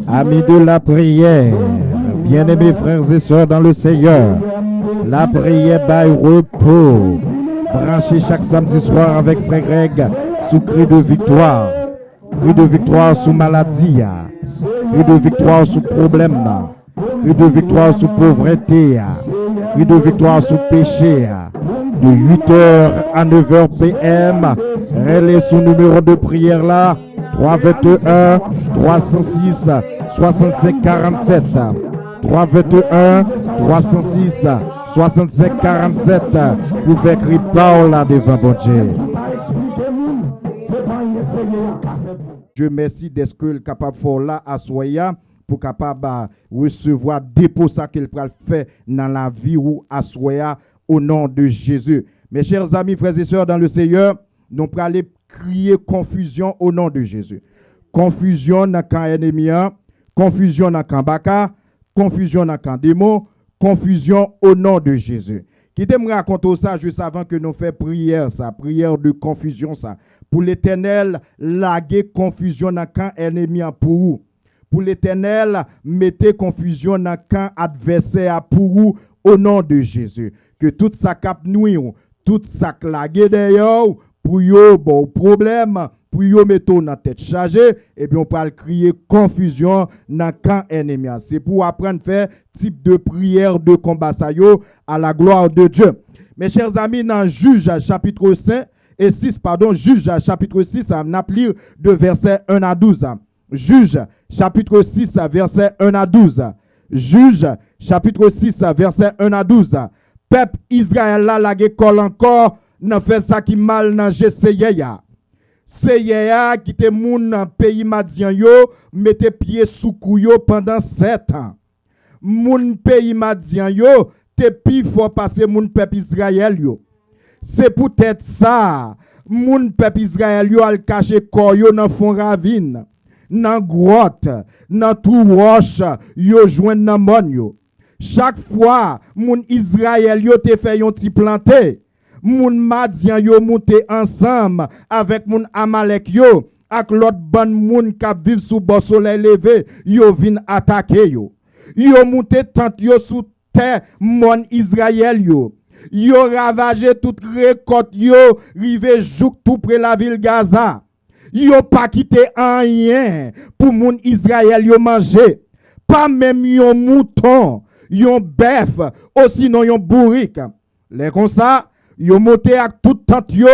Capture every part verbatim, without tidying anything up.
Amis de la prière, bien-aimés frères et sœurs dans le Seigneur, la prière bay repo. Branche chak samdi swa avèk Frè Greg sou Kri de Viktwa. Kri de viktwa sou maladi a. Kri de viktwa sou pwoblèm nan. Kri de viktwa sou povrete a. Kri de viktwa sou peche a. De huit heures à neuf heures P M, rele sou nimewo de priyè la, twa venteyen, twa san sis, swasannsenk karannsèt. Twa venteyen, twa san sis, swasannsenk karannsèt, pou fè kri pa w la devan Bondye. Dye mèsi dèske l kapab fè w la aswè a, pou kapab, a, resevwa depo sa ke l pral fè nan lavi ou aswè a, o non de Jezi. Mes chers amis, frères et sœurs dans le Seigneur, nou prale kriye konfizyon o non de Jezi. Konfizyon nan kan ènmi an, konfizyon nan kan baka, konfizyon nan kan demon, konfizyon o non de Jezi. Kite m rakonte w sa jis avan ke nou fè priyè sa, priyè de konfizyon sa. Pou Letènèl lage konfizyon nan kan ènmi an pou ou. Pou Letènèl mete konfizyon nan kan advèsè a pou ou, o non de Jezi. Ke tout sa k ap nwi w, tout sa k lage dèyè w, pou yo ba w pwoblèm, pou yo mete w nan tèt chaje, ebyen, w pral kriye konfizyon nan kan ènmi an. Se pou w aprann fè tip de priyè de konba sa yo, à la gloire de Dieu. Mes chers amis, nan Jij chapit senk e sis, padon, Jij chapit sis, n ap li de vèsè en a douz. Jij chapit sis, vèsè en a douz. Jij chapit sis, vèsè en a douz. Pèp Izrayèl la lage kò l ankò nan fè sa ki mal nan je Seyè a. Seyè a ki te moun peyi Madyan yo mete pye sou kou yo pandan sèt an. Moun peyi Madyan yo te pi fò pase moun pèp Izrayèl yo. Se poutèt sa, moun pèp Izrayèl yo al kache kò yo nan fon ravin, nan gwòt, nan twou wòch yo jwenn nan mòn yo. Chak fwa moun Izrayèl yo te fè yon ti plante, moun Madyan yo moute ansanm avèk moun Amalèk yo ak lòt bann moun k ap viv sou bò solèy leve, yo vin atake yo. Yo moute tant yo sou tè mòn Izrayèl yo. Yo ravaje tout rekòt yo rive jouk toupre lavil Gaza. Yo pa kite anyen pou moun Izrayèl yo manje, pa menm yon mouton, yon bèf, osinon yon bourik. Lè konsa, yo monte ak tout tant yo,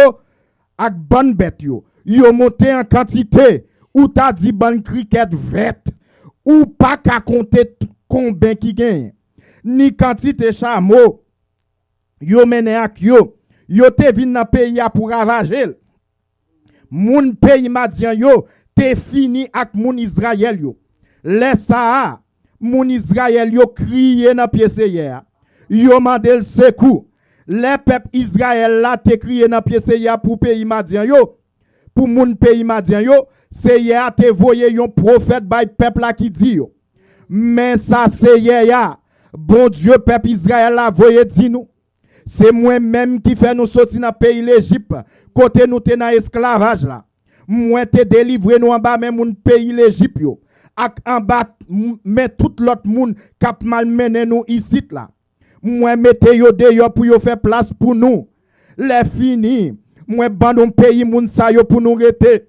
ak bann bèt yo. Yo monte an kantite, ou ta di bann krikèt vèt. Ou pa ka konte t-, konben ki genyen, ni kantite chamo yo mennen ak yo. Yo te vin nan peyi a pou ravaje l. Moun peyi Madyan yo te fini ak moun Izrayèl yo. Lè sa a, moun Izrayèl yo kriye nan pye Seyè a. Yo mande l sekou. Lè pèp Izrayèl la te kriye nan pye Seyè a pou peyi Madyan yo, pou moun peyi Madyan yo, Seyè a te voye yon pwofèt bay pèp la ki di yo, men sa Seyè a, Bondye pèp Izrayèl la, voye di nou, se mwen menm ki fè nou soti nan peyi Lejip, kote nou te nan esklavaj la. Mwen te delivre nou anba men moun peyi Lejip yo, ak anba m-, men tout lòt moun k ap malmennen nou isit la. Mwen mete yo deyò pou yo fè plas pou nou. Lè fini, mwen ban nou peyi moun sa yo pou nou rete.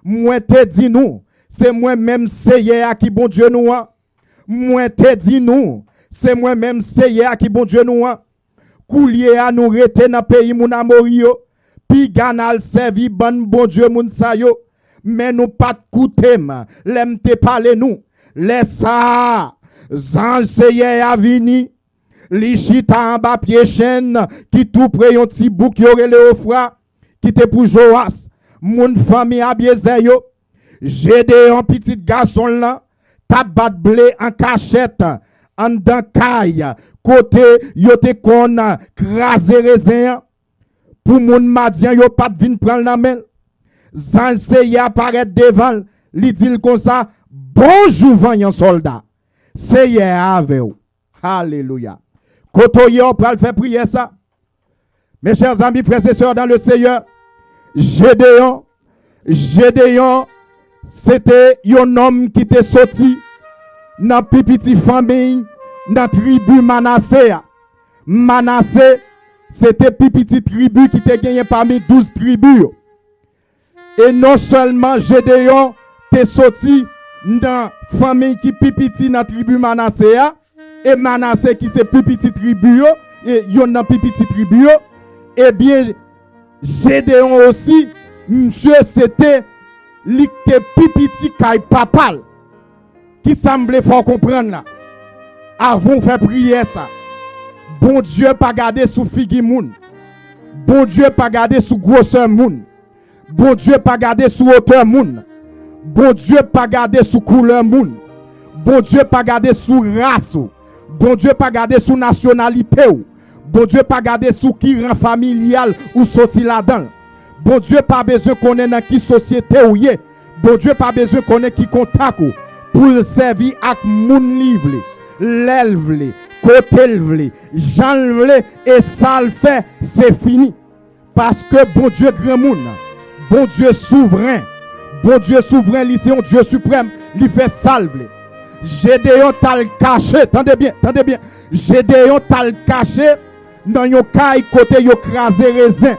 Mwen te di nou, se mwen menm Seyè a ki Bondye nou an. Mwen te di nou, se mwen menm Seyè a ki Bondye nou an. Koulye a nou rete nan peyi moun Amori yo. Piga n al sèvi bann bondye moun sa yo. Men nou pa t koute m lè m te pale nou. Lè sa a, zanj Seyè a vini. Li chita anba pye chèn ki tou pre yon ti bouk yo rele Ofra, ki te pou Jowas, moun fanmi Abyezè yo. Jedeyon, pitit gason l lan, t ap bat ble an kachèt anndan kay kote yo te konn kraze rezen an, pou moun Madyan yo pa t vin pran l nan men l. Zanj Seyè a parèt devan l, li di l konsa, bonjou, vanyan sòlda! Seyè a avè w. Alelouya! Kote w ye, w pral fè priyè sa. Mes chers amis, frères et sœurs dans le Seigneur, Jedeyon, Jedeyon, se te yon nonm ki te soti nan pi piti fanmi nan tribi Manase a. Manase, se te pi piti tribi ki te genyen pami douz tribi yo. E non sèlman Jedeyon te soti nan fanmi ki pi piti nan tribi Manase a, e Manase ki se pi piti tribi yo, e yonn nan pi piti tribi yo, ebyen, Jedeyon osi, misye se te li ki te pi piti kay papa l. Ki sa m vle fè w konprann la? Avan w fè priyè sa, Bondye pa gade sou figi moun. Bondye pa gade sou gwosè moun. Bondye pa gade sou wotè moun. Bondye pa gade sou koulè moun. Bondye pa gade sou ras ou. Bondye pa gade sou nasyonalite w. Bondye pa gade sou ki ran familyal ou soti ladan l. Bondye pa bezwen konnen nan ki sosyete w ye. Bondye pa bezwen konnen ki kontak ou pou l sèvi ak moun li vle, lè l vle, kote l vle, jan l vle, e sa l fè, se fini. Paske Bondye granmoun, Bondye souvren, Bondye souvren, li se yon Dye siprèm, li fè sa l vle. Jedeyon t al kache, tande byen, tande byen. Jedeyon t al kache nan yon kay kote yo kraze rezen.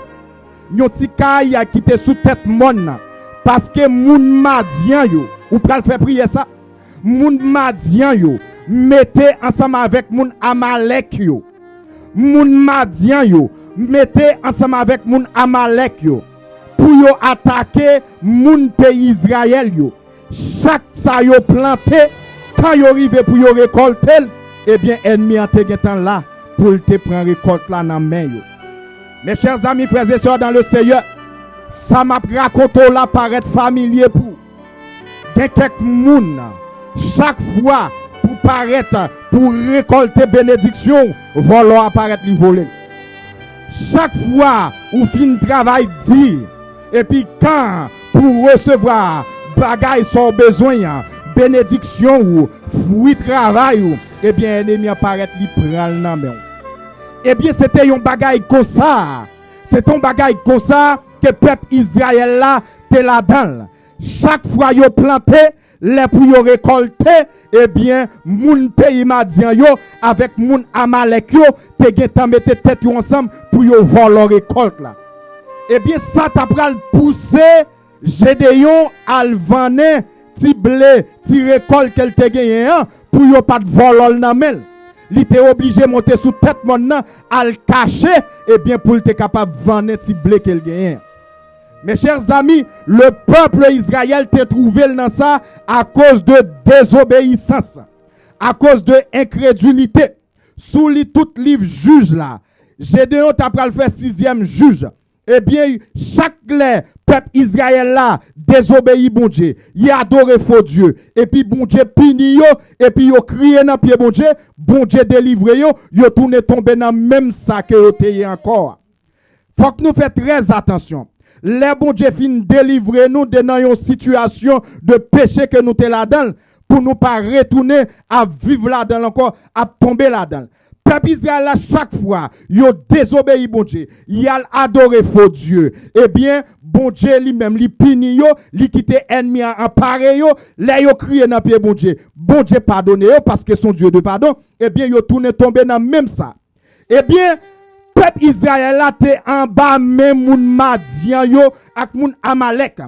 Yon ti kay ki te sou tèt mòn nan. Paske moun Madyan yo, ou pral fè priyè sa, moun Madyan yo mete ansanm avèk moun Amalèk yo. Moun Madyan yo mete ansanm avèk moun Amalèk yo pou yo atake moun peyi Izrayèl yo. Chak sa yo plante, kan yo rive pou yo rekòlte l, ebyen, ènmi an te gentan la pou l te pran rekòlt la nan men yo. Mes chers amis, frères et sœurs dans le Seigneur, sa m ap rakonte w la parèt familye pou w. Gen kèk moun, chak fwa pou parèt, pou rekòlte benediksyon w, vòlò a parèt li vole l. Chak fwa ou fin travay di, epi kan pou resevwa bagay sa w bezwen an, benediksyon ou, fwi travay ou, ebyen, ènmi an parèt li pran l nan men w. Ebyen, se te yon bagay konsa. Se te yon bagay konsa ke pèp Izrayèl la te ladan l. Chak fwa yo plante, lè pou yo rekòlte, ebyen, moun peyi Madyan yo avèk moun Amalèk yo te gentan mete tèt yo ansanm pou yo vòlò rekòlt la. Ebyen, sa ta pral pouse Jedeyon al vannen ti ble, ti rekòlt ke l te genyen an, pou yo pa t vòlò l nan men l. Li te oblije monte sou tèt mòn nan, al kache, ebyen, pou l te kapab vannen ti ble ke l genyen an. Mes chers amis, le peuple Israël te twouve l nan sa akoz de dezobeyisans, akoz de enkredilite. Si w li tout liv Jij la, Jedeyon ta pral fè sizyèm jij. Ebyen, chak lè pèp Izrayèl la dezobeyi Bondye, y adore fo dye, epi Bondye pini yo, epi yo kriye nan pye Bondye, Bondye delivre yo, yo tounen tonbe nan menm sa ke yo te ye ankò a. Fòk nou fè trè atansyon. Lè Bondye fin delivre nou de nan yon sitiyasyon de peche ke nou te ladan l, pou nou pa retounen ap viv ladan l ankò, ap tonbe ladan l. Pèp Izrayèl la, chak fwa yo dezobeyi Bondye, y al adore fo dye, ebyen, Bondye li menm, li pini yo, li kite ènmi an anpare yo. Lè yo kriye nan pye Bondye, Bondye padone yo, paske se yon Dye de padon, ebyen, yo tounen tonbe nan menm sa. Ebyen, pèp Izrayèl la te anba men moun Madyan yo ak moun Amalèk.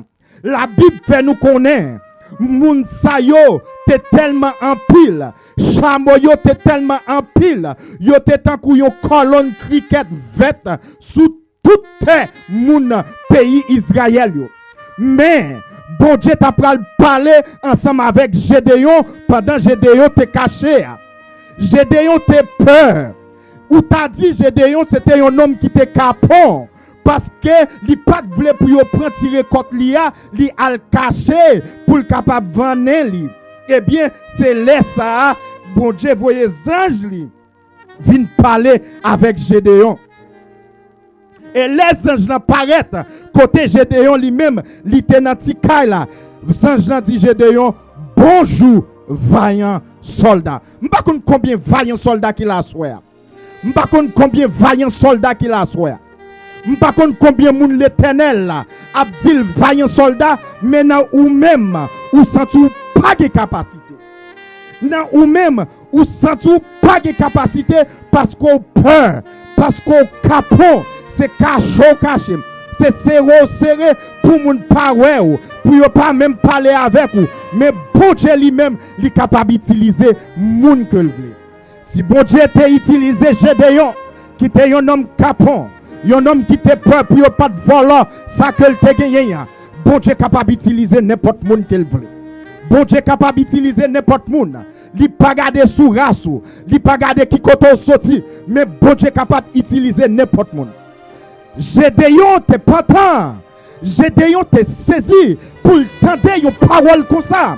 Labib fè nou konnen, moun sa yo te tèlman anpil, chamo yo te tèlman anpil, yo te tankou yon kòlonn krikèt vèt sou tout tè moun peyi Izrayèl yo. Men, Bondye ta pral pale ansanm avèk Jedeyon pandan Jedeyon te kache a. Jedeyon te pè. Ou ta di Jedeyon se te yon nonm ki te kapon, paske li pa t vle pou yo pran ti rekòt li a, li al kache pou l kapab vannen li. Ebyen, se lè sa a, Bondye voye zanj li vin pale avèk Jedeyon. E lè zanj lan parèt kote Jedeyon li menm, li te nan ti kay la, zanj lan di Jedeyon, "Bonjou, vayan sòlda." M pa konn konbyen vayan sòlda ki la aswè a. M pa konn konbyen vayan sòlda ki la aswè a. M pa konn konbyen moun Letènèl ap di l vayan sòlda, men nan ou menm, ou santi w pa gen kapasite. Nan ou menm, ou santi w pa gen kapasite paske w pè, paske w kapon. Se kache w kache, se sere w sere pou moun pa wè w, pou yo pa menm pale avèk ou. Men Bondye li menm, li kapab itilize moun ke l vle. Si Bondye te itilize Jedeyon, ki te yon nonm kapon, yon nonm ki te pè pou yo pa t vòlò sa ke l te genyen an, Bondye kapab itilize nenpòt moun ke l vle. Bondye kapab itilize nenpòt moun. Li pa gade sou ras ou, li pa gade ki kote w soti, men Bondye kapab itilize nenpòt moun. Jedeyon te pantan. Jedeyon te sezi pou l tande yon pawòl konsa.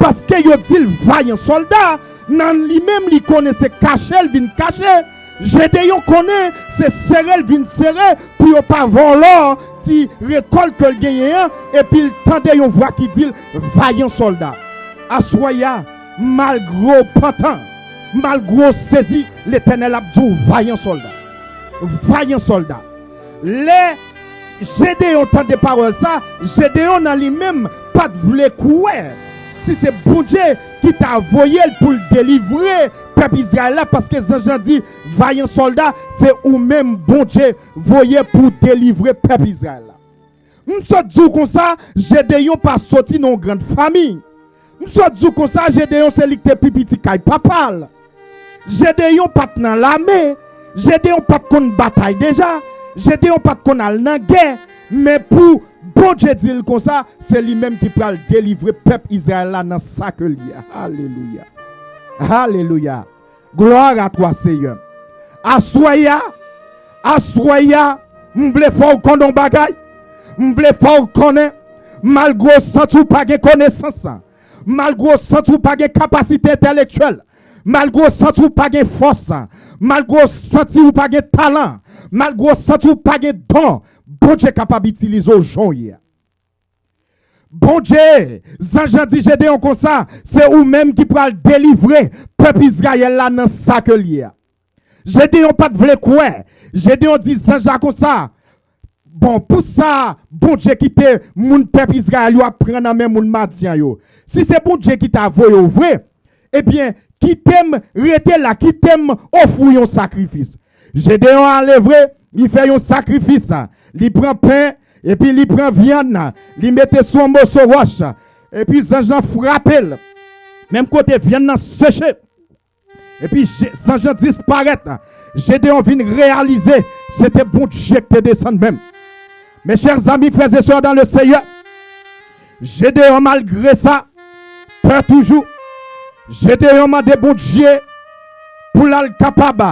Paske yo di l vayan sòlda, nan li menm li konnen se kache l vin kache. Jedeyon konnen se sere l vin sere pou yo pa vòlò ti rekòlt ke l genyen an, epi l tande yon vwa ki di l vayan sòlda. Aswè a, malgre w pantan, malgre w sezi, Letènèl ap di w vayan sòlda. Vayan sòlda. Lè Jedeyon tande pawòl sa, Jedeyon nan li menm pa t vle kwè si se Bondye ki ta voye l pou l delivre pèp Izrayèl la, paske zanj lan di, vayan sòlda, se ou menm Bondye voye pou delivre pèp Izrayèl la. M sot di w konsa, Jedeyon pa soti nan yon grann fanmi. M sot di w konsa, Jedeyon se li ki te pi piti kay papa l. Jedeyon pa t nan lame. Jedeyon pa t konn batay deja. Jedeyon pa t konn al nan gè. Men pou Bondye di l konsa, se li menm ki pral delivre pèp Izrayèl la nan sa ke l ye. Alelouya. Alelouya. Gloire à toi, Seigneur. Aswè a, aswè a, m vle fè w konnen yon bagay. M vle fè w konnen, malgre w santi w pa gen konesans, malgre w santi w pa gen kapasite entèlektyèl, malgre w santi w pa gen fòs, malgre w santi w pa gen talan, malgre w santi w pa gen don, Bondye kapab itilize w jan w ye a. Bondye, zanj lan di Jedeyon konsa, se ou menm ki pral delivre pèp Izrayèl la nan sa ke l ye a. Jedeyon pa t vle kwè. Jedeyon di zanj la konsa, bon, pou sa Bondye kite moun pèp Izrayèl yo ap pran nan men moun Madyan yo. Si se Bondye ki ta voye w vre, ebyen, kite m rete la, kite m ofri w yon sakrifis. Jedeyon ale vre, li fè yon sakrifis. Li pran pen, epi li pran vyann, li mete sou yon moso wòch, epi zanj lan frape l. Menm kote vyann nan seche. Epi Je- zanj lan disparèt. Jedeyon vin reyalize se te Bondye ki te desann menm. Mes chers amis, frères et sœurs dans le Seigneur, Jedeyon, malgre sa, pè toujou. Jedeyon mande Bondye pou l al kapab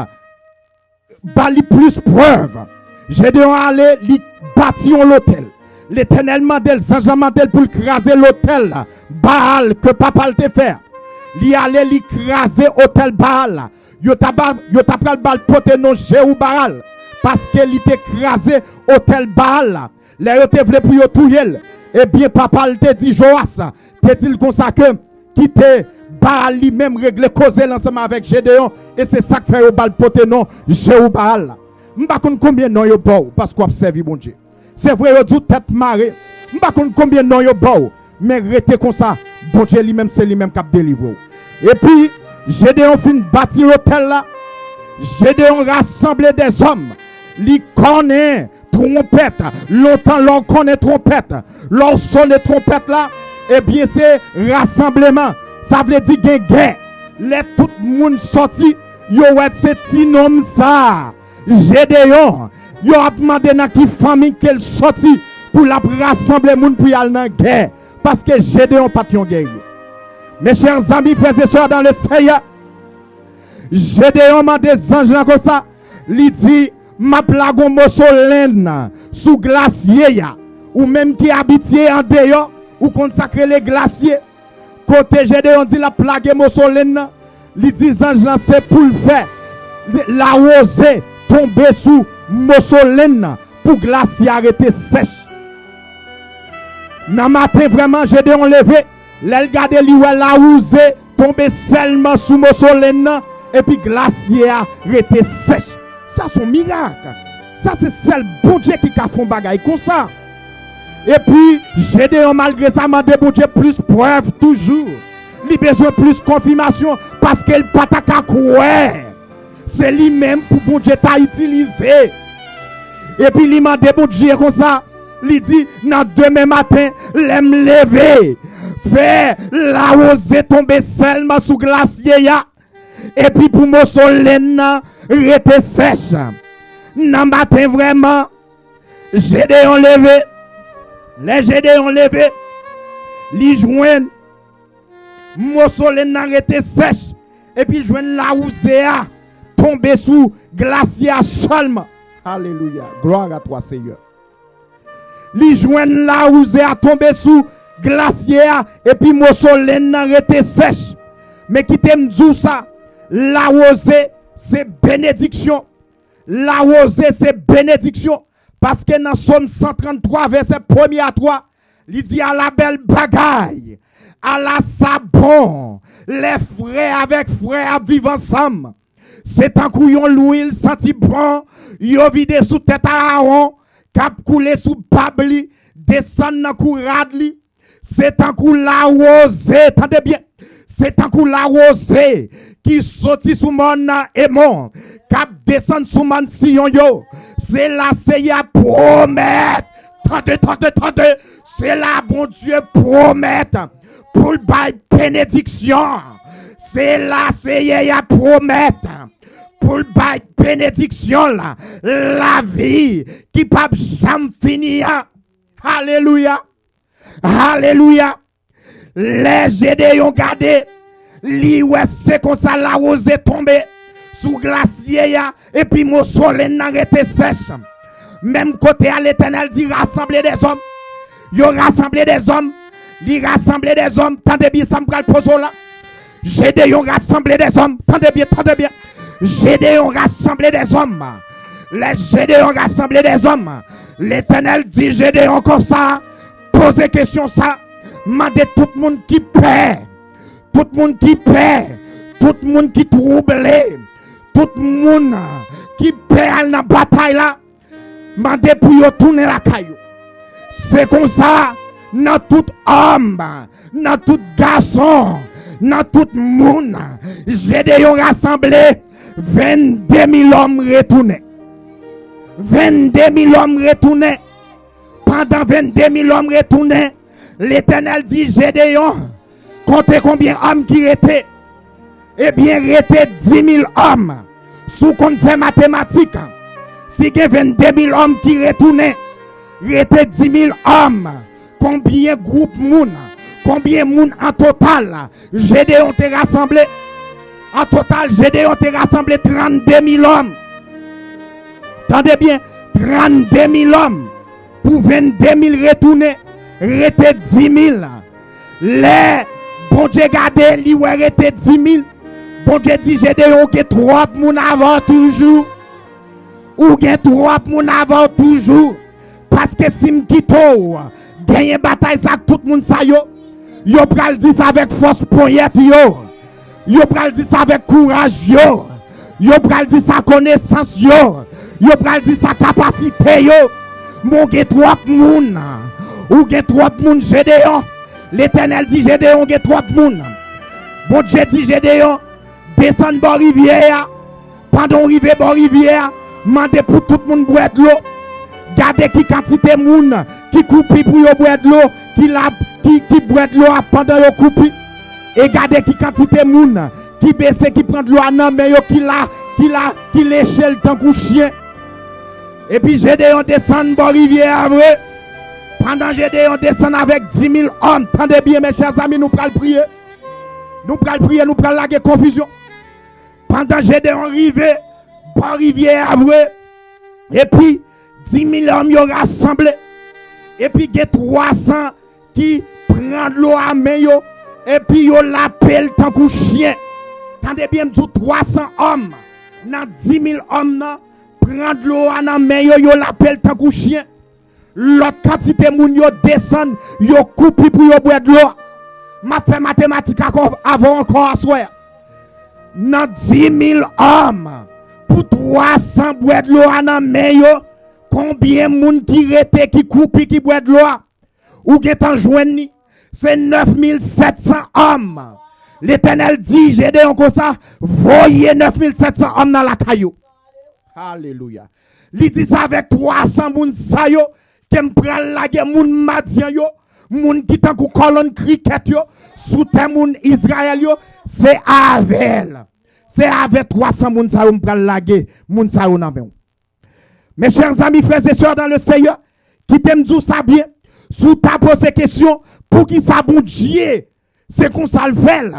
ba li plis prèv. Jedeyon ale, li bati yon lotèl. Letènèl mande l, zanj lan mande l pou l kraze lotèl Baal ke papa l te fè. Li ale, li kraze otèl Baal la. Yo ta ba, yo ta pral ba l pote non Jewoubaal, paske li te kraze otèl Baal la. Lè yo te vle pou yo touye l, ebyen, papa l te di Jowas, te di l konsa ke kite Baal li menm regle koze l ansanm avèk Jedeyon, e se sa k fè yo ba l pote non Jewoubaal la. M pa konn konbyen non yo ba w paske w ap sèvi Bondye. Se vre, yo di w tèt mare. M pa konn konbyen non yo ba w, men rete konsa, Bondye li menm, se li menm k ap delivre w. Epi, Jedeyon fin bati lotèl la, Jedeyon rasanble dèzòm, li kònen twonpèt. Lontan, lè w kònen twonpèt, lè w sone twonpèt la, ebyen, se rasanbleman. Sa vle di gen gè. Lè tout moun sòti, yo wè se ti nonm sa a, Jedeyon. Yo ap mande nan ki fanmi ke l sòti pou l ap rasanble moun pou y al nan gè. Paske Jedeyon pa t yon gèrye. Mes chers amis, frères et sœurs dans le Seigneur, Jedeyon mande zanj lan konsa, li di, m ap lage yon moso lenn sou glasye a. Ou menm ki abitye andeyò, ou konn sa k rele glasye. Kote Jedeyon di l ap lage moso lenn nan, li di zanj lan se pou l fè lawoze tonbe sou moso lenn nan pou glasye a rete sèch. Nan maten vrèman, Jedeyon leve, lè l gade, li wè lawouze tonbe sèlman sou moso lenn nan, epi glasye a rete sèch. Sa se yon mirak. Sa se sèl Bondye ki ka fè yon bagay konsa. Epi, Jedeyon, malgre sa, mande Bondye plis prèv toujou. Li bezwen plis konfimasyon paske l pa ta ka kwè se li menm pou Bondye ta itilize. Epi, li mande Bondye konsa, li di, nan demen maten, lè m leve, fè lawoze tonbe sèlman sou glasye a, epi pou moso lenn nan rete sèch. Nan maten vrèman, Jedeyon leve. Lè Jedeyon leve, li jwenn moso lenn nan rete sèch, epi l jwenn lawouze a tonbe sou glasye a sèlman. Alelouya. Gloire à toi, Seigneur. Li jwenn lawouze a tonbe sou glasye a, epi moso lenn nan rete sèch. Men kite m di w sa, lawoze se benediksyon. Lawoze se benediksyon. Paske nan Sòm san tranntwa, vèsè premye a twa, li di, ala bèl bagay, ala sa bon, lè frè avèk frè ap viv ansanm. Se tankou yon lwil santi bon yo vide sou tèt Arawon, k ap koule sou bab li, desann nan kou rad li. Se tankou lawoze, tande byen, se tankou lawoze ki soti sou mòn Emon, k ap desann sou mòn Siyon yo. Se la Seyè pwomèt, tande, tande, tande, se la Bondye pwomèt pou l bay benediksyon. Se la Seyè a pwomèt pou l bay benediksyon la, lavi ki p ap janm fini an. Alelouya! Alelouya! Lè Jedeyon gade, li wè se konsa lawoze tonbe sou glasye a, epi moso lenn nan rete sèch. Menm kote a, Letènèl di, rasanble dèzòm. Yo rasanble dèzòm. Li rasanble dèzòm. Tande byen sa m pral poze w la. Jedeyon rasanble dèzòm. Tande byen, tande byen. Jedeyon rasanble dèzòm. Lè Jedeyon rasanble dèzòm, Letènèl di Jedeyon konsa, poze kesyon sa, mande tout moun ki pè, tout moun ki pè, tout moun ki twouble, tout moun ki pè al nan batay la, mande pou yo tounen lakay yo. Se konsa, nan tout òm, nan tout gason, nan tout moun, Jedeyon rasanble, vennde mil òm retounen. Vennde mil òm retounen. Pandan vennde mil òm retounen, Letènèl di Jedeyon, konte konbyen òm ki rete. Ebyen, rete dis mil òm. Si w konn fè matematik, si gen vennde mil òm ki retounen, rete dis mil òm, konbyen gwoup moun, konbyen moun an total Jedeyon te rasanble? An total, Jedeyon te rasanble trannde mil òm. Tande byen, trannde mil òm. Pou vennde mil retounen, rete dis mil. Lè Bondye gade, li wè rete dis mil. Bondye di Jedeyon, ou gen twòp moun avè w toujou. Ou gen twòp moun avè w toujou. Paske si m kite w genyen batay sa ak tout moun sa yo, yo pral di sa avèk fòs ponyèt yo. Yo pral di sa avèk kouraj yo. Yo pral di sa konesans yo. Yo pral di sa kapasite yo. Men w gen twòp moun. Ou gen twòp moun, Jedeyon. Letènèl di Jedeyon, ou gen twòp moun. Bondye di Jedeyon, desann bò rivyè a. Pandan w rive bò rivyè a, mande pou tout moun bwè dlo. Gade ki kantite moun ki koupi pou yo bwè dlo, ki la, ki, ki bwè dlo a pandan yo koupi. E gade ki kantite moun ki bese, ki pran dlo a nan men yo, ki la, ki la, ki leche l tankou chen. Epi Jedeyon desann bò rivyè a vre. Pandan Jedeyon desann avèk dis mil òm, tande byen, mes chers amis, nou pral priye. Nou pral priye, nou pral lage konfizyon. Pandan Jedeyon rive bò rivyè a vre, epi dis mil òm yo rasanble, epi gen twa san ki pran dlo a men yo, epi yo lape l tankou chen. Tande byen, m di w, twa san òm nan dis mil òm nan pran dlo a nan men yo, yo lape l tankou chen. Lòt kantite moun yo desann, yo koupi pou yo bwè dlo a. M ap fè matematik avè w ankò aswè a. Nan dis mil òm, pou twa san bwè dlo a nan men yo, Konbyen moun ki rete, ki kwoupi, ki bwè dlo a? Ou gentan jwenn li. Se nèf mil sèt san òm. Letènèl di Jedeyon konsa, voye nèf mil sèt san òm nan lakay yo. Alelouya. Li di, se avèk twa san moun sa yo ke m pral lage moun Madyan yo, moun ki tankou kòlonn krikèt yo, sou tè moun Izrayèl yo, se avè l. Se avè twa san moun sa yo m pral lage moun sa yo nan men w. Mes chers amis, frères et sœurs dans le Seigneur, kite m di w sa byen. Si w ta poze kesyon, poukisa Bondye, se konsa l fè l?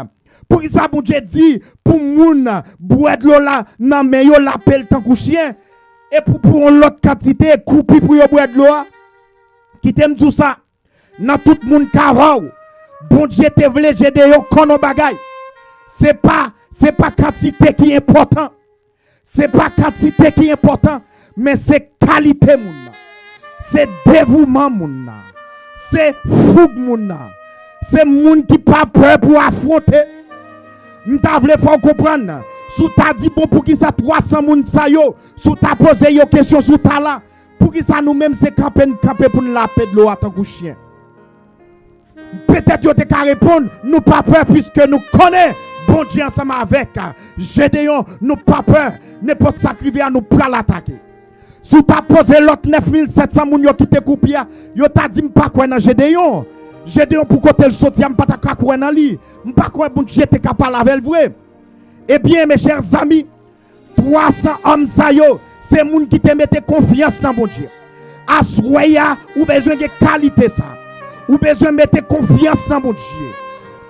Poukisa Bondye di pou moun bwè dlo la nan men yo, lape l tankou chen, e pou, pou yon lòt kantite, kwoupi pou yo bwè dlo a? Kite m di w sa, nan tout moun k avè w, Bondye te vle Jedeyon konn yon bagay. Se pa, se pa kantite ki enpòtan. Se pa kantite ki enpòtan, men se kalite moun nan. Se devouman moun nan. Se foug moun nan. Se moun ki pa pè pou afwonte. M ta vle fè w konprann, si w ta di, bon, poukisa twa san moun sa yo, si w ta poze yo kesyon, si w ta la, poukisa nou menm se kanpe n kanpe pou n lape dlo a tankou chen? Petèt yo te ka reponn, nou pa pè, piske nou konnen Bondye ansanm avèk Jedeyon, nou pa pè, nenpòt sa k rive a, nou pral atake. Si w ta poze lòt nèf mil sèt san moun yo ki te kwoupi a, yo ta di, m pa kwè nan Jedeyon. Jedeyon, pou kote l soti a, m pa ta ka kwè nan li. M pa kwè Bondye te ka pale avè l vre. Ebyen, mes chers amis, twa san òm sa yo, se moun ki te mete konfyans nan Bondye. Aswè a, ou bezwen gen kalite sa. Ou bezwen mete konfyans nan Bondye.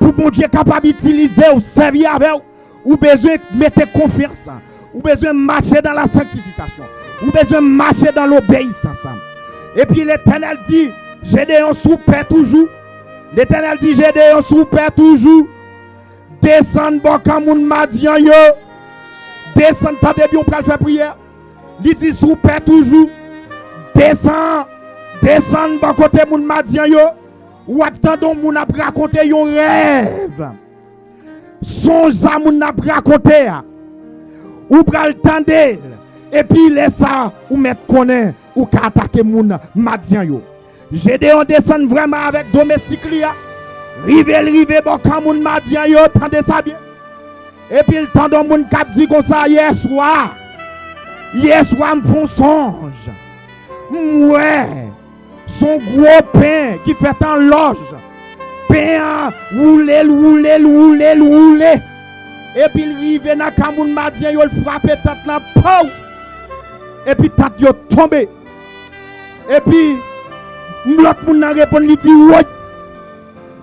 Pou Bondye kapab itilize w, sèvi avè w, ou bezwen mete konfyans. Ou bezwen mache dans la sanctification. Ou bezwen mache dans l'obéissance. Epi Letènèl di, Jedeyon, si w pè toujou. Letènèl di, Jedeyon, si w pè toujou, desann bò kan moun Madyan yo. Desann, tande byen, w pral fè priyè. Li di, si w pè toujou, desann, desann bò kote moun Madyan yo. W ap tande yon moun ap rakonte yon rèv. Sonj sa moun nan ap rakonte a. Ou pral tande l. Epi lè sa a, ou mèt konnen ou ka atake moun Madyan yo. Jedeyon desann vrèman avèk domestik li a. Rive l rive bò kan moun Madyan yo, tande sa byen. Epi l tande yon moun k ap di konsa, yèswa, yèswa m fè yon sonj. M wè s on gwo pen ki fèt an lòj. Pen an woule l, woule l, woule l, woule. Epi l rive nan kan moun Madyan yo, l frape tant lan, pow! Epi tant yo tonbe. Epi, lòt moun nan reponn, li di, woy!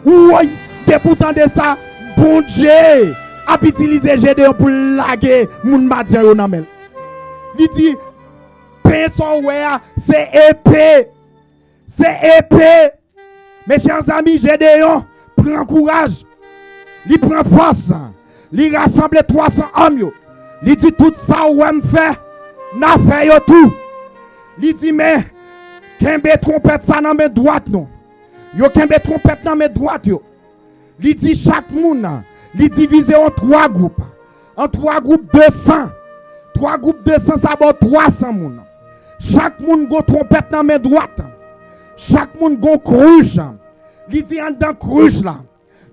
Woy! Depi w tande sa, Bondye ap itilize Jedeyon pou l lage moun Madyan yo nan men l. Li di, pen sa w wè a, se epe. Se epe. Mes chers amis, Jedeyon pran kouraj. Li pran fòs. Li rasanble twa san òm yo. Li di, tout sa w wè m fè, n a fè yo tou. Li di, men, kenbe twonpèt sa nan men dwat nou. Yo kenbe twonpèt nan men dwat yo. Li di chak moun, li divize yo an twa gwoup. An twa gwoup de san. Twa gwoup de san, sa ba w twa san moun. Chak moun gon twonpèt nan men dwat. Chak moun gon kwich. Li di anndan kwich la,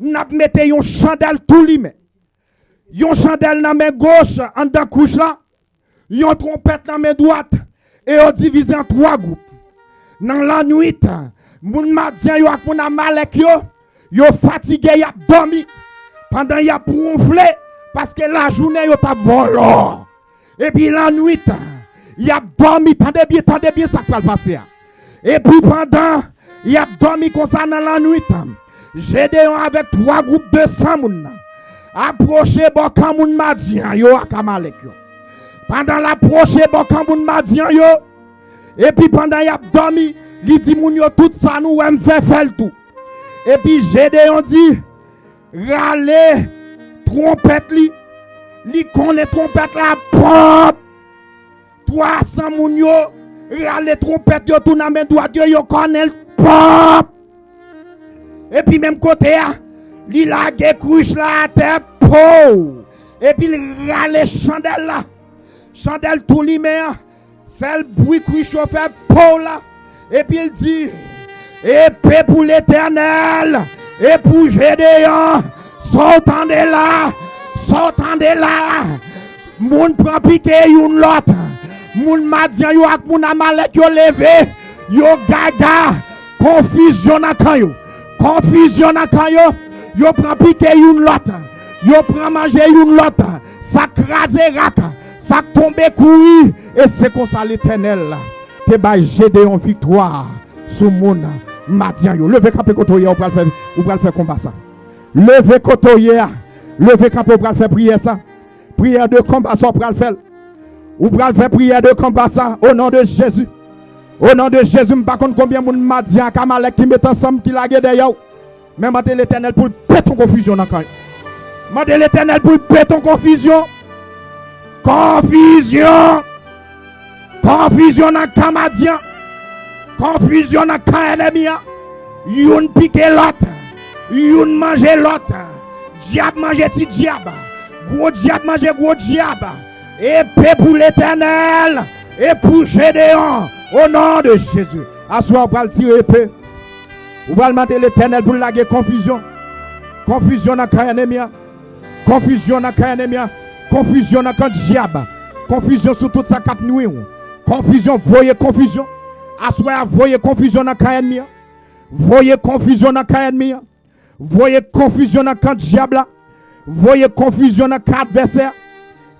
n ap mete yon chandèl tou limen. Yon chandèl nan men goch anndan kwich la, yon twonpèt nan men dwat, e yo divize an twa gwoup. Nan lannwit, moun Madyan yo ak moun Amalèk yo, yo fatige, y ap dòmi. Pandan y ap wonfle, paske lajounen yo t ap vòlò. Epi lannwit, y ap dòmi. Tande byen, tande byen sa k pral pase a. Epi pandan y ap dòmi konsa nan lannwit, Jedeyon avèk twa gwoup de san moun nan apwoche bò kan moun Madyan yo ak Amalèk yo. Pandan l apwoche bò kan moun Madyan yo, epi pandan y ap dòmi, li di moun yo, tout sa nou wè m fè, fè l tou. Epi Jedeyon di, rale twonpèt li. Li konnen twonpèt la, pòp! Twa san moun yo rale twonpèt yo tou nan men dwat yo, yo konnen l, pòp! Epi menm kote a, li lage kwich la atè, pow! Epi l rale chandèl la. Chandèl tou limen an, Fè l bwi kwi cho, fè pow la. Epi l di, epe pou Letènèl e pou Jedeyon. Sa w tande la? Sa w tande la? Moun pran pike youn lòt. Moun Madyan yo ak moun Amalèk yo leve. Yo gaga. Konfizyon nan kan yo. Konfizyon nan kan yo. Yo pran pike youn lòt. Yo pran manje youn lòt. Sa k kraze rak. Sa k tonbe kouri. E se konsa Letènèl te bay Jedeyon viktwa sou moun Madyan yo. Leve kanpe kote w ye a, ou pral fè, ou pral fè konba sa. Leve kote w ye a. Leve kanpe, ou pral fè priyè sa. Priyè de konba sa, ou pral fè l. Ou pral fè priyè de konba sa, o non de Jezi. O non de Jezi, m pa konn konbyen moun Madyan ak Amalèk ki met ansanm, ki lage dèyè w. Men mande Letènèl pou l pete yon konfizyon nan kan yo. Mande Letènèl pou l pete yon konfizyon. Konfizyon. Konfizyon nan kan Madyan. Konfizyon nan kan ènmi an. Youn pike lòt. Youn manje lòt. Dyab manje ti dyab. Gwo dyab manje gwo dyab. Epe pou Letènèl e pou Jedeyon. O non de Jezi. Aswè ou pral tire epe. Ou pral mande Letènèl pou l lage konfizyon. Konfizyon nan kan ènmi an. Konfizyon nan kan ènmi an. Konfizyon nan kan dyab. Konfizyon sou tout sa k ap nwi w. Konfizyon, voye konfizyon. Aswè a, voye konfizyon nan kan ènmi an. Voye konfizyon nan kan ènmi an. Voye konfizyon nan kan dyab la. Voye konfizyon nan kan advèsè a.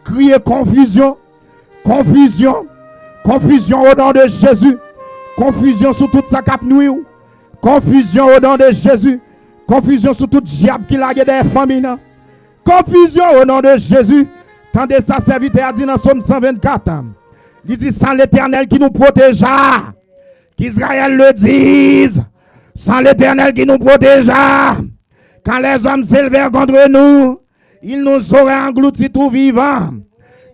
Kriye konfizyon. Konfizyon. Konfizyon o non de Jezi. Konfizyon sou tout sa k ap nwi w. Konfizyon o non de Jezi. Konfizyon sou tout dyab ki lage dèyè fanmi nan. Konfizyon o non de Jezi. Tande sa sèvitè a di nan Sòm san vennkat. Li di, sans l'Éternel qui nous protégea, qu'Israël le dise, sans l'Éternel qui nous protégea, quand les hommes s'élevèrent contre nous, ils nous auraient engloutis tout vivants.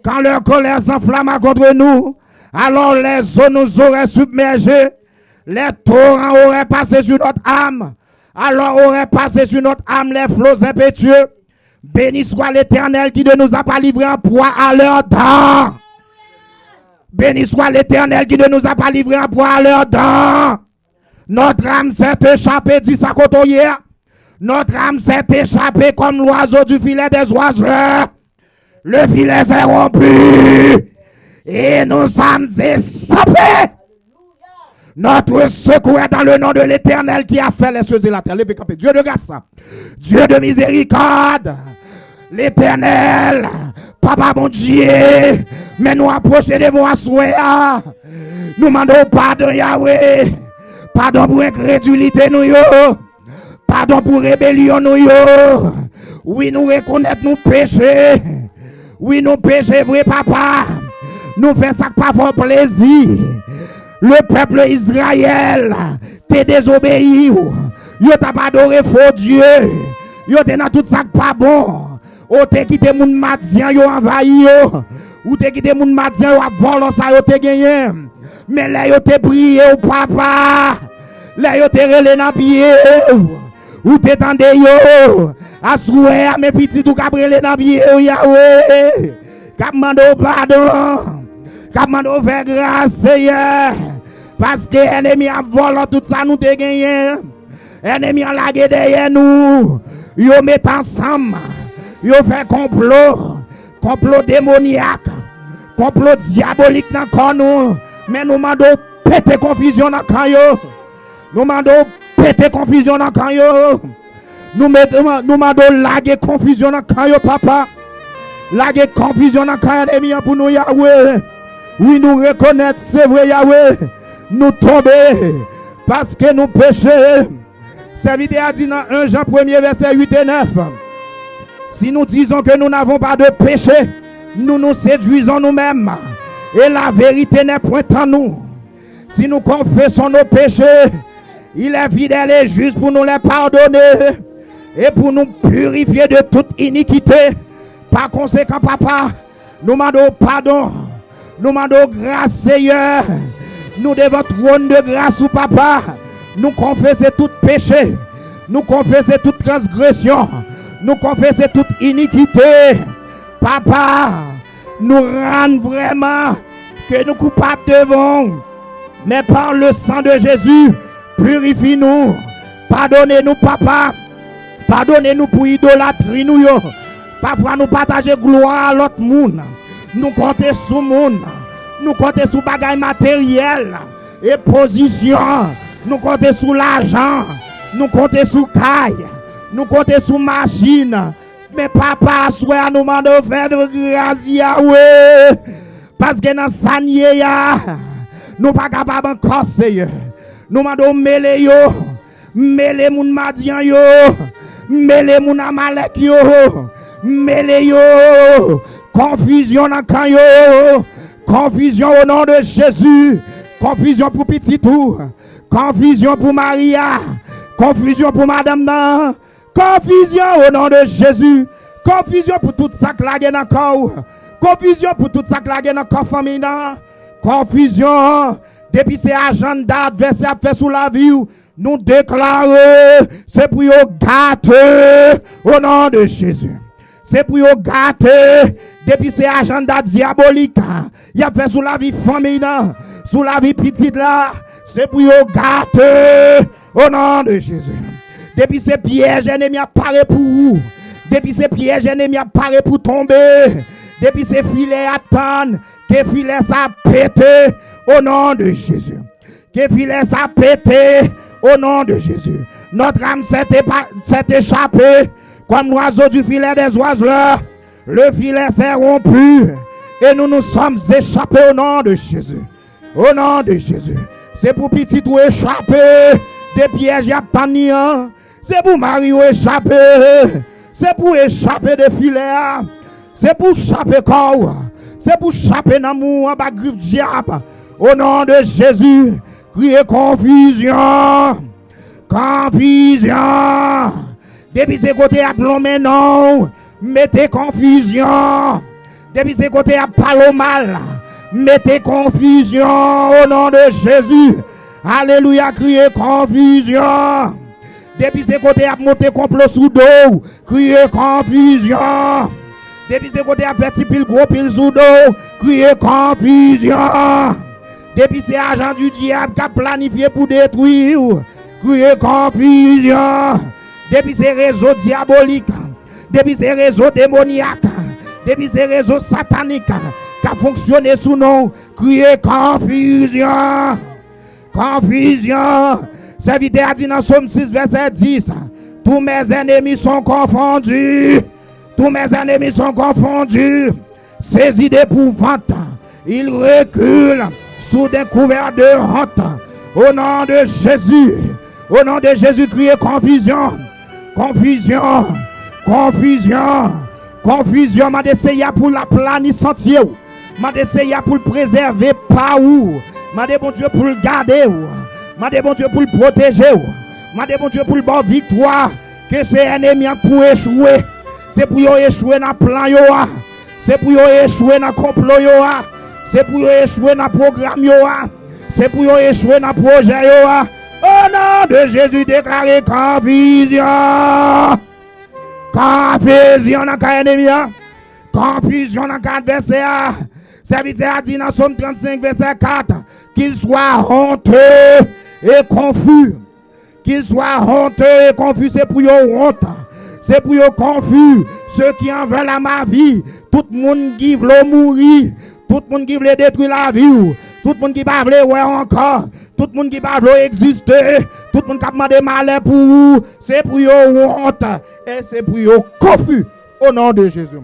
Quand leur colère s'enflamma contre nous, alors les eaux nous auraient submergés. Les torrents auraient passé sur notre âme. Alors auraient passé sur notre âme les flots impétueux. Béni soit l'Éternel qui ne nous a pas livrés en proie à leurs dents. Béni soit l'Éternel qui ne nous a pas livrés en proie à leurs dents. Notre âme s'est échappée, di sa kote w ye a. Notre âme s'est échappée comme l'oiseau du filet des oiseleurs. Le filet s'est rompu et nous sommes échappés. Notre secours est dans le nom de l'Éternel qui a fait les cieux et la terre. Leve kanpe. Dieu de grâce, Dieu de miséricorde, Letènèl, Papa Bondye, men nou apwoche devan w aswè a. Nou mande w padon, Yawe. Padon pou enkredilite nou yo. Padon pou rebelyon nou yo. Wi, nou rekonèt nou peche. Wi, nou peche vre, Papa. Nou fè sa k pa fè w plezi. Le peuple Israël te dezobeyi w. Yo t ap adore fo dye. Yo te nan tout sa k pa bon. Ou te kite moun Madyan yo anvayi yo. Ou te kite moun Madyan yo ap vòlò sa yo te genyen. Men lè yo te priye w, Papa, lè yo te rele nan pye w, ou te tande yo. Aswè a, men pitit ou k ap rele nan pye w, Yawe, k ap mande w padon, k ap mande w fè gras, Seyè, paske ènmi ap vòlò tout sa nou te genyen. Ènmi an lage dèyè nou. Yo met ansanm. Yo fè konplo. Konplo demonyak. Konplo dyabolik nan kò nou. Men nou mande w pete konfizyon nan kan yo. Nou mande w pete konfizyon nan kan yo. Nou mete, nou mande w lage konfizyon nan kan yo, Papa. Lage konfizyon nan kan ènmi an pou nou, Yawe. Wi, nou rekonèt, se vre, Yawe. Nou tonbe paske nou peche. Sèvitè a di nan en Jan premye vèsè uit e nèf, si nous disons que nous n'avons pas de péché, nous nous séduisons nous-mêmes, et la vérité n'est point en nous. Si nous confessons nos péchés, il est fidèle et juste pour nous les pardonner et pour nous purifier de toute iniquité. Pa konsekan, Papa, nou mande w padon. Nou mande w gras, Seyè. Nou devan twòn de gras ou, Papa. Nou konfese tout peche. Nou konfese tout transgresyon. Nou konfese tout inikite. Papa, nou rann vrèman Ke nou koupab devan w, men pa le san de Jezi, pirifye nou. Padone nou, Papa. Padone nou pou idolatri nou yo. Pafwa nou pataje glwa a lòt moun. Nou konte sou moun. Nou konte sou bagay materyèl e pozisyon. Nou konte sou lajan. Nou konte sou kay. Nou konte sou machin. Men Papa, aswè a nou mande w fè nou gras, Yawe. Paske nan sa n ye a, nou pa kapab ankò, Seyè. Nou mande w mele yo. Mele moun Madyan yo. Mele moun Amalèk yo. Mele yo. Konfizyon nan kan yo. Konfizyon o non de Jezi. Konfizyon pou pitit ou. Konfizyon pou mari a. Konfizyon pou madanm nan. Konfizyon o non de Jezi. Konfizyon pou tout sa k lage nan kò w. Konfizyon pou tout sa k lage nan kò fanmiy nan. Konfizyon. Depi se ajanda advèsè ap fè sou lavi w, nou deklare se pou yo gate o non de Jezi. Se pou yo gate. Depi se ajanda dyabolik y ap fè sou lavi fanmiy nan, sou lavi pitit la, se pou yo gate o non de Jezi. Depi se pyèj ènmi ap pare pou ou, depi se pyèj ènmi ap pare pou tonbe, depi se filè y ap tann, ke filè sa pete o non de Jezi. Ke filè sa pete o non de Jezi. Notre âme s'est épa- s'est échappée comme l'oiseau du filet des oiseleurs. Le filet s'est rompu et nous nous sommes échappés au nom de Jésus. Au nom de Jésus. Se pou pitit ou echape de pyèj y ap tann li an. Se pou mari w echape. Se pou echape de filè a. Se pou chape kò w. Se pou chape nanm ou anba grif dyab. O non de Jezi, kriye konfizyon. Konfizyon. Depi se kote y ap lonmen non w, mete konfizyon. Depi se kote y ap pale w mal, mete konfizyon o non de Jezi. Alelouya, kriye konfizyon. Depi se kote y ap monte konplo sou do w, kriye konfizyon. Depi se kote y ap fè ti pil gwo pil sou do w, kriye konfizyon. Depi se ajan di dyab k ap planifye pou detwi w, kriye konfizyon. Depi se rezo dyabolik, depi se rezo demonyak, depi se rezo satanik k ap fonksyone sou non w, kriye konfizyon. Konfizyon. Sèvitè a di nan Sòm sis, vèsè dis, tous mes ennemis sont confondus. Tous mes ennemis sont confondus. Saisis d'épouvante, ils reculent, soudain couverts de honte. Au nom de Jésus, au nom de Jésus, kriye konfizyon. Konfizyon. Konfizyon. Konfizyon. Mande Seyè a pou l aplani santye w. Mande Seyè a pou l prezève pa ou. Mande Bondye pou l gade w. Mande Bondye pou l pwoteje w. Mande Bondye pou l ba w viktwa. Ke se ènmi an pou echwe. Se pou yo echwe nan plan yo a. Se pou yo echwe nan konplo yo a. Se pou yo echwe nan pwogram yo a. Se pou yo echwe nan pwojè yo a. O non de Jezi, deklare konfizyon. Konfizyon nan kan ènmi an. Konfizyon nan kan advèsè a. Sèvitè a di nan Sòm trannsenk, vèsè kat, qu'ils soient honteux et confus. Qu'ils soient honteux et confus, se pou yo wont. Se pou yo konfi. Ceux qui en veulent à ma vie, tout moun ki vle w mouri, tout moun ki vle detwi lavi w, tout moun ki pa vle wè w ankò, tout moun ki pa vle w egziste, tout moun k ap mande malè pou ou, se pou yo wont e se pou yo konfi o non de Jezi.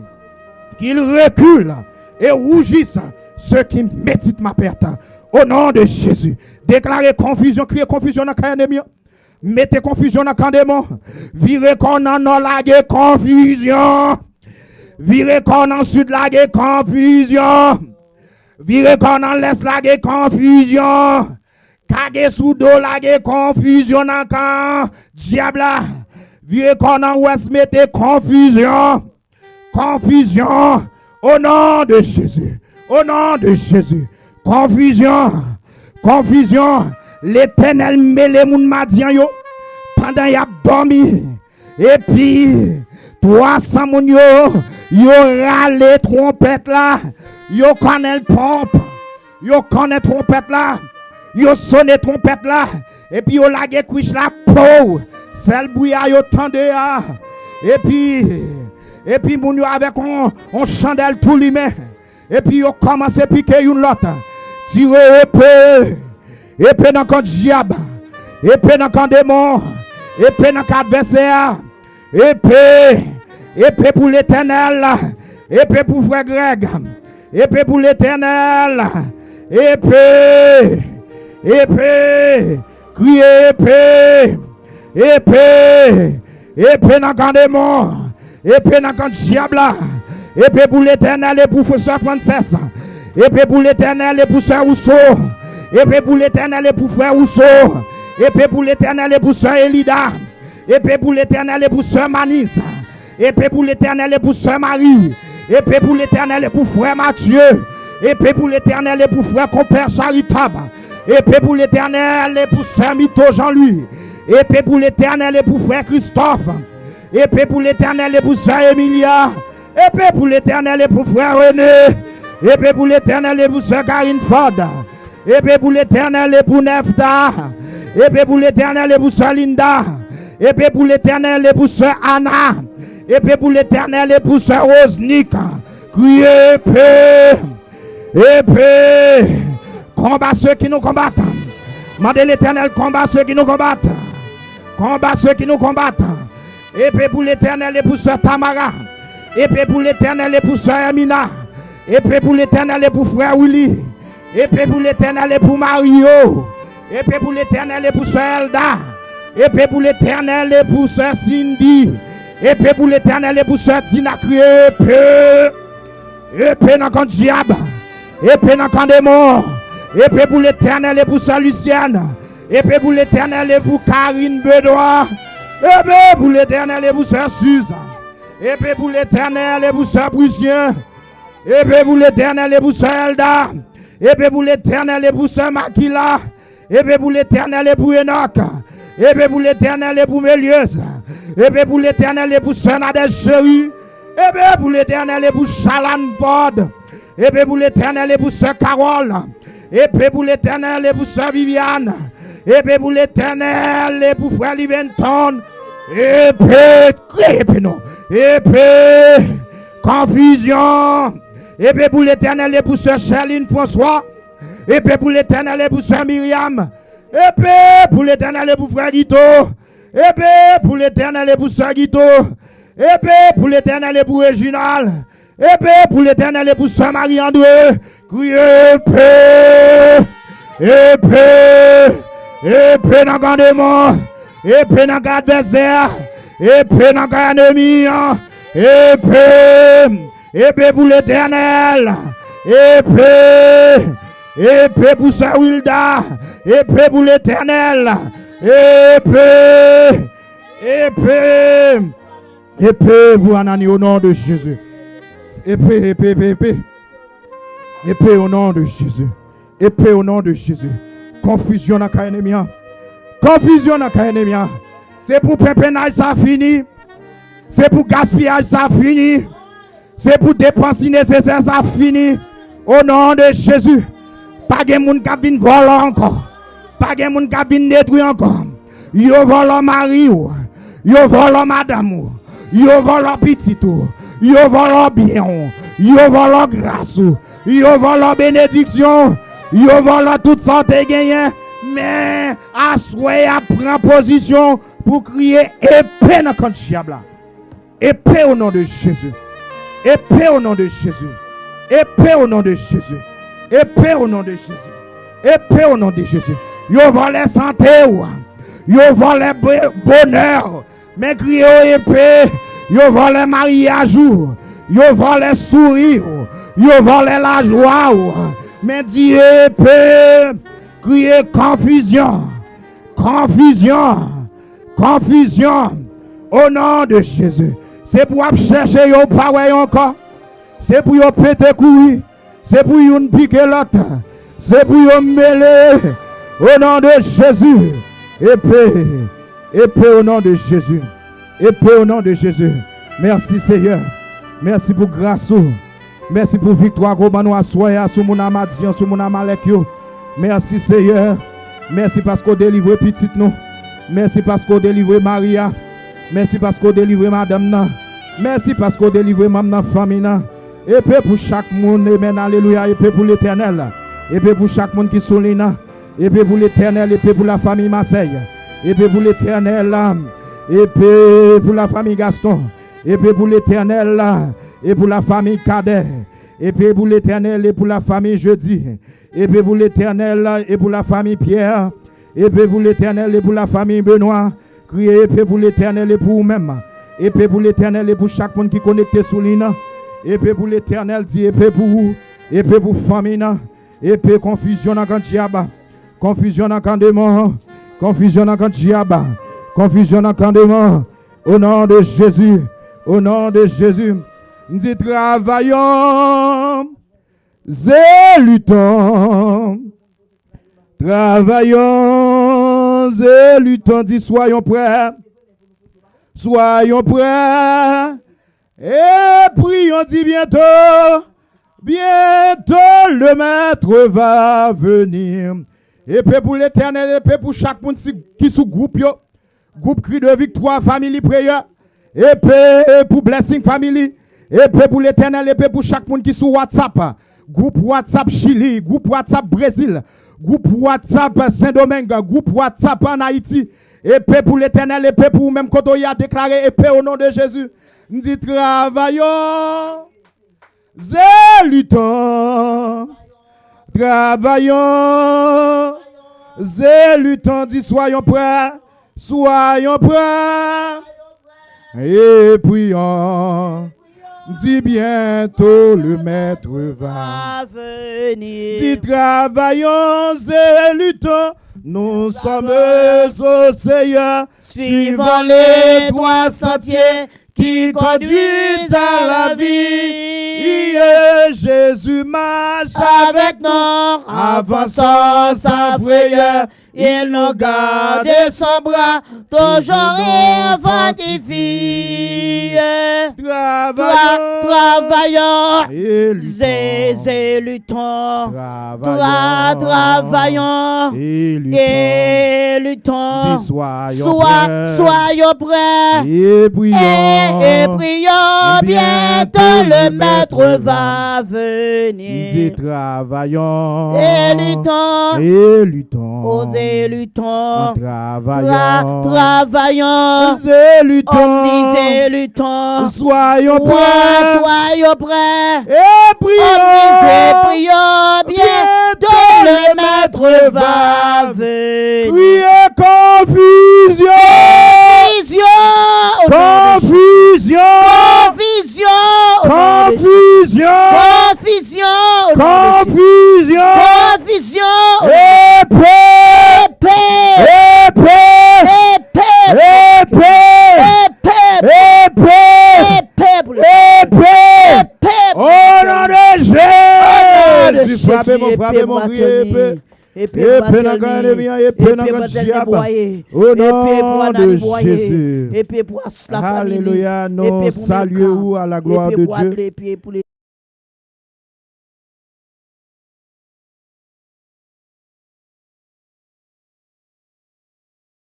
Qu'ils reculent et rougissent ceux qui méditent ma perte. Au nom de Jésus. Deklare konfizyon, kriye konfizyon nan kay ènmi an. Mete konfizyon nan kan demon. Vire kò w nan nò, lage konfizyon. Vire kò w nan sid, lage konfizyon. Vire kò w nan lès, lage konfizyon. Kage sou do, lage konfizyon nan kan dyab la. Vire kò w nan wès, mete konfizyon. Konfizyon. O non de Jezi. O non de Jezi. Konfizyon. Konfizyon. Letènèl mele moun Madyan yo pandan y ap dòmi. Epi, twa san moun yo, yo rale twonpèt la. Yo kònèl ponp. Yo konnen twonpèt la. Yo sonnen twonpèt la. Epi yo lage kwich la, pow! Sèl bri a yo tande a. Epi, epi moun yo avèk on, on chandèl tou limen. Epi yo kòmanse pike youn lòt. Tire epe. Epe nan kan dyab. Epe nan kan demon. Epe nan kan advèsè a. Epe. Epe pou Letènèl. Epe pou frè Grèg. Epe pou Letènèl. Epe. Epe. Kriye epe. Epe. Epe nan kan demon. Epe nan kan dyab la. Epe pou Letènèl e pou sè Frances. Epe pou Letènèl e pou sè Wouso. Epe pou Letènèl e pou frè Wouso. Epe pou Letènèl e pou sè Elida. Epe pou Letènèl e pou sè Manis. Epe pou Letènèl e pou sè Mari. Epe pou Letènèl e pou frè Matye. Epe pou Letènèl e pou frè Konpè Charitab. Epe pou Letènèl e pou sè Mito Jean Louis. Epe pou Letènèl e pou frè Kristòf. Epe pou Letènèl e pou sè Emilia. Epe pou Letènèl e pou frè Rene. Epe pou Letènèl e pou sè Karin Fòd. Epe pou Letènèl e pou Nèfta. Epe pou Letènèl e pou sè Linda. Epe pou Letènèl e pou sè Ana. Epe pou Letènèl e pou sè Woznik. Kriye epe. Epe. Konba se ki nou konbat. Mande Letènèl konba se ki nou konbat. Konba se ki nou konbat. Epe pou Letènèl e pou sè Tamara. Epe pou Letènèl e pou sè Èmina. Epe pou Letènèl e pou frè Willy. Epe pou Letènèl e pou Mario. Epe pou Letènèl e pou sè Elda. Epe pou Letènèl e pou sè Cindy. Epe pou Letènèl e pou sè Dina. Kriye epe. Epe nan kan dyab. Epe nan kan demon. Epe pou Letènèl e pou sè Lucienne. Epe pou Letènèl e pou Karine Benoît. Epe pou Letènèl e pou sè Suze. Epe pou Letènèl e pou sè Prisyen. Epe pou Letènèl e pou sè Elda. Epe pou Letènèl e pou sè Makila. Epe pou Letènèl e pou Enòk. Epe pou Letènèl e pou Melyez. Epe pou Letènèl e pou sè Nadège Chéri. Epe pou Letènèl e pou Chalann Fòd. Epe pou Letènèl e pou sè Kawòl. Epe pou Letènèl e pou sè Viviane. Epe pou Letènèl e pou frè Liventon. Epe, kriye epe non. Epe konfizyon. Epe pou Letènèl e pou sè Chèlin Franswa. Epe pou Letènèl e pou sè Miryam. Epe pou Letènèl e pou frè Gito. Epe pou Letènèl e pou sè Gito. Epe pou Letènèl e pou Rejinal. Epe pou Letènèl e pou sè Mari Andre. Kriye epe. Epe. Epe nan kan demon. Epe nan kan advèsè. Epe nan kan ènmi an. Epe. Epe pou Letènèl. Epe. Epe pou sè Wilda. Epe pou Letènèl. Epe. Epe. Epe pou Anani o non de Jezi. Epe, epe, epe, epe. Epe o non de Jezi. Epe o non de Jezi. Konfizyon nan kay ènmi an. Konfizyon nan kay ènmi an. Se pou penpennaj sa fini. Se pou gaspiyaj sa fini. Se pou depans inesesè sa fini. O non de Jezi. Pa gen moun k ap vin vòlò ankò. Pa gen moun k ap vin detwi ankò. Yo vòlò mari w. Yo vòlò madanm ou. Yo vòlò pitit ou. Yo vòlò byen w. Yo vòlò gras ou. Yo vòlò benediksyon w. Yo vòlò tout sa w te genyen. Men aswè a pran pozisyon pou kriye epe nan kan dyab la. Epe o non de Jezi. Epe o non de Jezi. Epe o non de Jezi. Epe o non de Jezi. Epe o non de Jezi. Yo vòlè sante w. Yo vòlè bo- bonè w. Men kriye o epe. Yo vòlè maryaj ou. Yo vòlè souri w. Yo vòlè lajwa w. Men di epe. Kriye konfizyon. Konfizyon. Konfizyon. O non de Jezi. Se pou w ap chèche yo, ou pa wè yo ankò. Se pou yo pete kouri. Se pou youn pike lòt. Se pou yo mele. O non de Jezi. Epe. Epe o non de Jezi. Epe o non de Jezi. Mèsi Seyè. Mèsi pou gras ou. Mèsi pou viktwa ke w ban nou aswè a sou moun Amadi an, sou moun Amalèk yo. Mèsi, Seyè. Mèsi paske w delivre pitit nou. Mèsi paske w delivre mari a. Mèsi paske w delivre madanm nan. Mèsi paske w delivre manm nan fanmi nan. Epe pou chak moun, amen, alelouya. Epe pou Letènèl. Epe pou chak moun ki sou liy nan. Epe pou Letènèl, epe pou lafanmi Masèy. Epe pou Letènèl, epe pou lafanmi Gaston. Epe pou Letènèl, e pou lafanmi Kadè. Epe pou Letènèl, e pou lafanmi Jedi. Epe pou Letènèl, e pou lafanmi Pyè. Epe pou Letènèl, e pou lafanmi Benwa. Kriye epe pou Letènèl, e pou ou menm. Epe pou Letènèl, e pou chak moun ki konekte sou liy nan. Epe pou Letènèl, di epe pou ou. Epe pou fanmi nan. Epe konfizyon nan kan dyab. Konfizyon nan kan demon. Konfizyon nan kan dyab. Konfizyon nan kan demon. Au nom de Jésus. Au nom de Jésus. M di travaillons et luttons. Travaillons et luttons. Di soyons prêts. Soyons prêts. Et prions, dis bientôt, bientôt le maître va venir. Epe pou Letènèl, epe pou chak moun si- ki sou gwoup yo. Gwoup Cri de Victoire Family Prayer. Epe pou Blessing Family. Epe pou Letènèl, epe pou chak moun ki sou WhatsApp. Gwoup WhatsApp Chili, gwoup WhatsApp Brezil, gwoup WhatsApp Sendomeng, gwoup WhatsApp ann Ayiti. Epe pou Letènèl, epe pou ou menm kote w ye a, deklare epe au nom de Jésus. M di travaillons et luttons. Travaillons et luttons. Di soyons prêts. Soyons prêts. Et prions. Dis bientôt le maître va. Va venir. Dis travaillons et luttons. Nous sommes au Seigneur. Suivons les trois sentiers qui conduisent à la vie. Jésus marche avec nous, avançons sans frayeur. Il nous garde de son bras, toujours et fortifié. Tra- Travaillons et luttons. Tra- Travaillons et luttons. Et luttons. Dis soyons prêts. Soyons prêts. Et prions. Et, et prions. Bientôt le maître va venir. Dis travaillons. Et luttons. Et luttons. Oh, et luttons. Travaillons. Tra- travaillons. Et luttons. On dit et luttons. Soyons prêts. Soyons prêts. Et prions. On dit et prions. Bientôt le maître va venir. Criez confusion. Confusion. Au nom de Jésus. Confusion. Confusion. Confusion. Confusion. Confusion. Confusion. Épée. Épée. Épée. Épée. Épée. Épée. Épée. Épée. Au nom de Jésus. Frape mwen, frape mwen, kriye épée. Épée nan kan enemi an, épée nan kan dyab. Au nom de Jésus. Alelouya, nou salye ou à la gloire de Dieu.